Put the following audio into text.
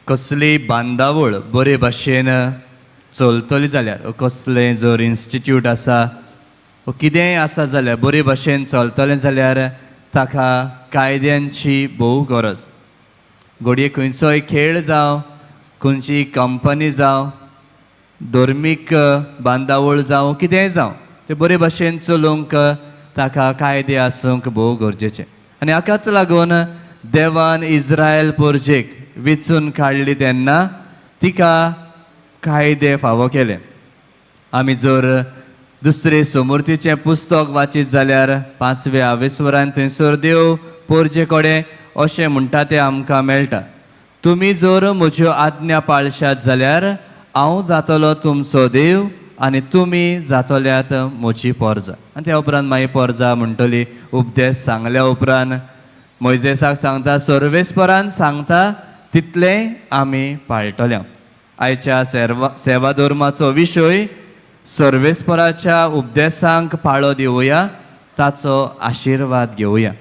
कसलीय बांदावळ बरे भाशेन चलतली जाल्यार, कसलें जर इन्स्टिट्यूट आसा वो कितेंय आसा जाल्यार बरे भाशेन चलतलें जाल्यार ताका कायद्यांची भोव गरज. घडये खंयचोय खेळ जावं, खंयची कंपनी जावं, धर्मीक बांदावळ जावं, कितेंय जावं, तें बरे भाशेन चलोवंक ताका कायदे आसूंक भोव गरजेचें. आनी हाकाच लागून देवान इस्रायल पोरजेक विचून काडली तेन्ना तिका कायदे फावो केले. आमी जर दुसरे समूर्तीचें पुस्तक वाचीत जाल्यार पांचव्या आवेस्वरान थंयसर देव पोरजे कडेन अशें म्हणटा तें आमकां मेळटा, तुमी जर म्हज्यो आज्ञा पाळशात जाल्यार हांव जातलो तुमचो देव आनी तुमी जातल्यात म्हजी पोरजा. आनी त्या उपरांत मागीर पोरजा म्हणटली उपदेश सांगल्या उपरांत मोयजेसाक सांगता, सर्वेस्परान सांगता तितलें आमी पाळटले. आयच्या सेवा धर्माचो विशय सर्वेस्पराच्या उपदेसांक पाळो दिवया, ताचो आशिर्वाद घेवया.